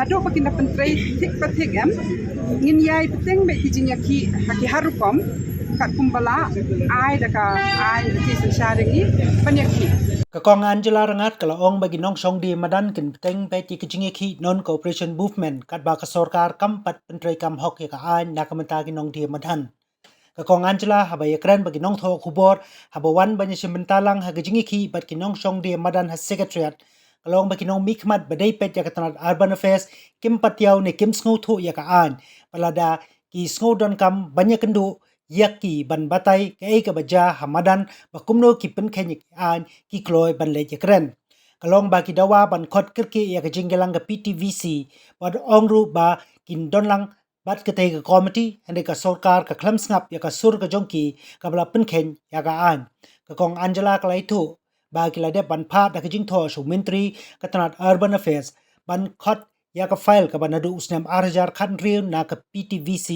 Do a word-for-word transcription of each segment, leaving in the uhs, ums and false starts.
Haduh ba kin da pyntrei thik pa thik em, ngin ïai bteng bad ki jingïakhih ha ki har rukom, katkum ba lah, ai da ka aiñ da ki synshar ïa ngi ban ïakhih. Ka Kong Angela Rahngat ka la ong ba ki nongshong die madan kin bteng bad ïa ki jingïakhih non cooperation movement katba ka sorkar kam pat pyntrei kam hok ïa ka aiñ na ka bynta ki nongdie madan. Ka Kong Angela haba ïakren bad ki nongthoh khubor haba wan ban ïashim bynta lang ha ka jingïakhih bad ki nongshong die madan ha Secretariat, ka la ong ba ki nongmihkhmat ba dei peit ïa ka tnat Urban Affairs kim pat ïaw ne kim sngewthuh ïa ka aiñ, ba lada ki sngewdonkam ban ïakynduh ïa ki ban batai kaei kaba jia ha madan, ba kumno ki pynkheiñ ïa ka aiñ, ki kloi ban leit ïakren. Ka la ong ba ki dawa ban khot kyrkieh ïa ka jingïalang ka P T V C, bad ong ruh ba kin don lang bad katei ka komiti, hynrei ka sorkar ka khlem sngap ïa ka sur ka jong ki kaba la pynkheiñ ïa ka aiñ. Ka Kong Angela ka la ïathuh ba ki la dep ban phah da ka jingthoh sha u Myntri ka tnat Urban Affairs ban khot ïa ka file kaba naduh u snem ar hajar khathynriew na ka P T V C,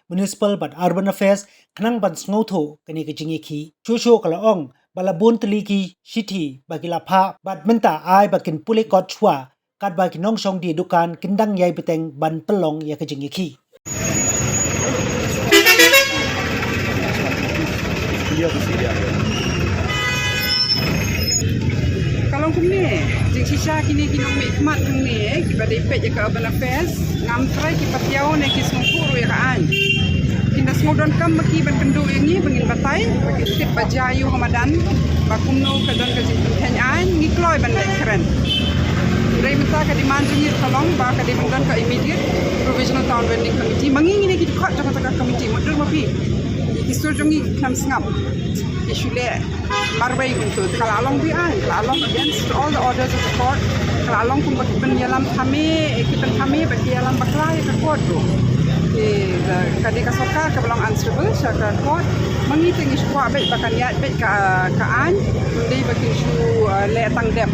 Municipal bad Urban Affairs, khnang ban sngewthuh kane ka jingïakhih. Shuh shuh ka la ong ba la bun tylli ki shithi ba ki la phah bad mynta ai ba kin pule kot shuwa, katba ki nongshong die dukan kin dang ïai bteng ban pynlong ïa ka jingïakhih. Ka long kumne, jingshisha kine ki nongmihkhmat hangne kiba dei peit ïa ka Urban Affairs, ngam trai ki pat ïaw ne ki sngewthuh ruh ïa ka aiñ. Kin da sngewdonkam ma ki ban kynduh ïa ngi ba ngin batai, ba kin tip ba jia aïu ha madan, ba kumno ka don ka jingpynkheiñ aiñ, ngi kloi ban leit kren. Hynrei mynta ka demand jong ngi ka long ba ka dei ban don ka immediate Provisional Town Vending Committee. Ma ngi ngi dei ki dkhot jong kata ka committee, mutdur ma phi. Ki sur jong ngi ki khlem sngap. Ki shu leh marwei kumto. Ka la long be aiñ, ka la long against all the orders of the court. Ka la long kumba ki pynïalam thame, ki pynthame ba ki ïalam bakla ïa ka court ruh. Ki, ka dei ka sorkar kaba long answerable sha ka court. Ma ngi te ngi shu kwah beit ba kan ïaid beit ka, ka aiñ. Ym dei ba kin shu, uh, leh tang dep.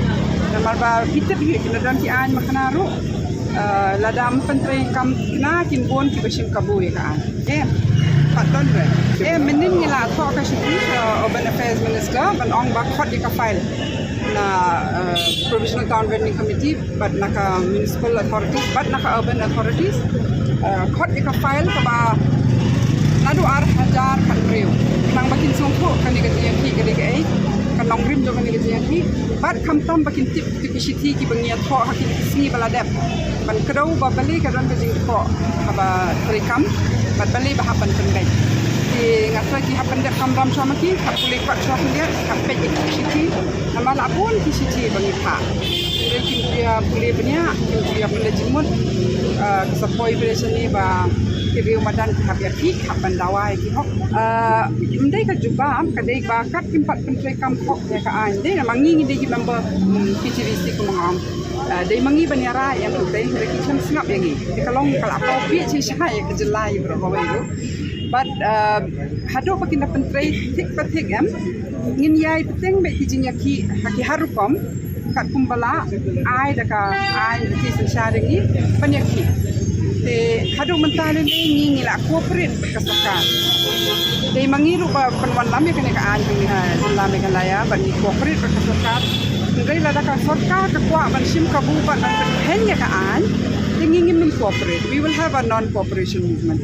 Namar ba phi tip hi, ki la don ki aiñ ma kane ruh. Uh, lada ym pyntrei kam kane, kin bun kiba shim kabu ïa ka aiñ. Em, pat don re. Em, mynnin ngi la thoh ka shithi ka Urban Affairs Minister ban ong ba khot ïa ka file na, uh, Provisional Town Vending Committee bad na ka Municipal Authorities bad na ka Urban Authorities. Uh, khot ïa ka file kaba naduh ar hajar khathynriew. Khnang ba kin sngewthuh kane ka jingïakhih ka dei kaei, ka nongrim jong kane ka jingïakhih. Bad khamtam ba kin tip ki shithi kiba ngi ïathoh ha kine ki sngi ba la dep. Ban kdew ba balei ka don ka jingkhoh haba treikam bad balei ba hap ban pynbeit. Ki nga trai ki hap pyndep kamram shuwa ma ki, hap pule kot shuwa khyndiat, hap peit ki shithi. Namar la bun ki shithi ba ngi phah. Hynrei kim ju ïa pule bniah, kim ju ïa pule jingmut. Ah, ka sa poi pule shane ba ki riew madan ki hap ïa ki, hap ban dawa ïa ki hok. Ah, ym dei ka jubab, ka dei ba kat kim pat pyntreikam hok ïa ka aiñ. Dei ma ngi ngi dei ki member, mm, P T V C kumba nga ong. Ah, dei ma ngi ban ïarai ïa ngi, dei hynrei ki khlem sngap ïa ngi. Te ka long ka la paw phi shisha ïa ka jylla ïa baroh kawei ruh. Bad, ah, haduh ba kin da pyntrei thik pa thik em, ngin ïai bteng bad ki jingïakhih ha ki har rukom, katkum ba lah, ai da ka aiñ da ki synshar ïa ngi ban ïakhih. Te haduh mynta lei lei ngi ngi la cooperate bad ka sorkar. Dei ma ngi ruh ba pynwanlam ïa kane ka aiñ hangne ha jylla Meghalaya, bad ngi cooperate bad ka sorkar. Hynrei lada ka sorkar ka kwah ban shim kabu bad ban pynkheiñ ïa ka aiñ, te ngi ngim cooperate. We will have a non-cooperation movement.